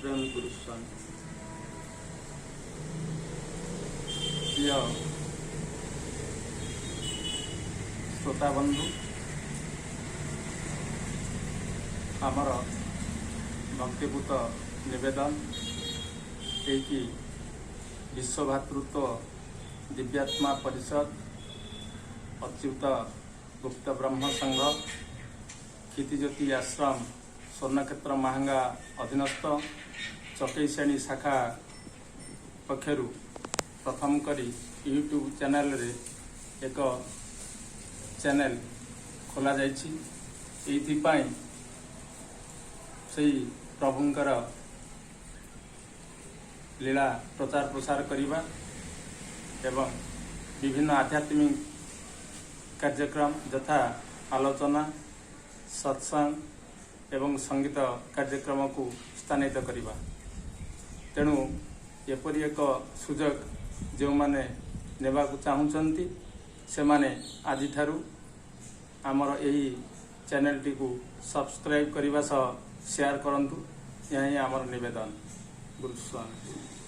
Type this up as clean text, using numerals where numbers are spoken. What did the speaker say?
ସପ୍ରେମ ଗୁରୁସ୍ୱାମୀ। ପ୍ରିୟ ଶ୍ରୋତା ବନ୍ଧୁ, ଆମର ଭକ୍ତିପୂତ ନିବେଦନ ଏଇକି ବିଶ୍ୱ ଭ୍ରାତୃତ୍ୱ ଦିବ୍ୟାତ୍ମା ପରିଷଦ, ଅଚ୍ୟୁତ ଗୁପ୍ତ ବ୍ରହ୍ମ ସଂଘ, କ୍ଷିତିଜ୍ୟୋତି ଆଶ୍ରମ, ସ୍ୱର୍ଣ୍ଣକ୍ଷେତ୍ର ମାହାଙ୍ଗା ଅଧୀନସ୍ଥ ଚକେଇଶ୍ରେଣୀ ଶାଖା ପକ୍ଷରୁ ପ୍ରଥମ କରି ୟୁଟ୍ୟୁବ୍ ଚ୍ୟାନେଲରେ ଏକ ଚ୍ୟାନେଲ ଖୋଲାଯାଇଛି। ଏଇଥିପାଇଁ ସେଇ ପ୍ରଭୁଙ୍କର ଲୀଳା ପ୍ରଚାର ପ୍ରସାର କରିବା ଏବଂ ବିଭିନ୍ନ ଆଧ୍ୟାତ୍ମିକ କାର୍ଯ୍ୟକ୍ରମ ଯଥା ଆଲୋଚନା, ସତ୍ସଙ୍ଗ ଏବଂ ସଙ୍ଗୀତ କାର୍ଯ୍ୟକ୍ରମକୁ ସ୍ଥାନିତ କରିବା। ତେଣୁ ଏପରି ଏକ ସୁଯୋଗ ଯେଉଁମାନେ ନେବାକୁ ଚାହୁଁଛନ୍ତି, ସେମାନେ ଆଜିଠାରୁ ଆମର ଏହି ଚ୍ୟାନେଲଟିକୁ ସବସ୍କ୍ରାଇବ୍ କରିବା ସହ ସେୟାର କରନ୍ତୁ। ଏହା ହିଁ ଆମର ନିବେଦନ। ଗୁରୁସ୍ୱାମୀ।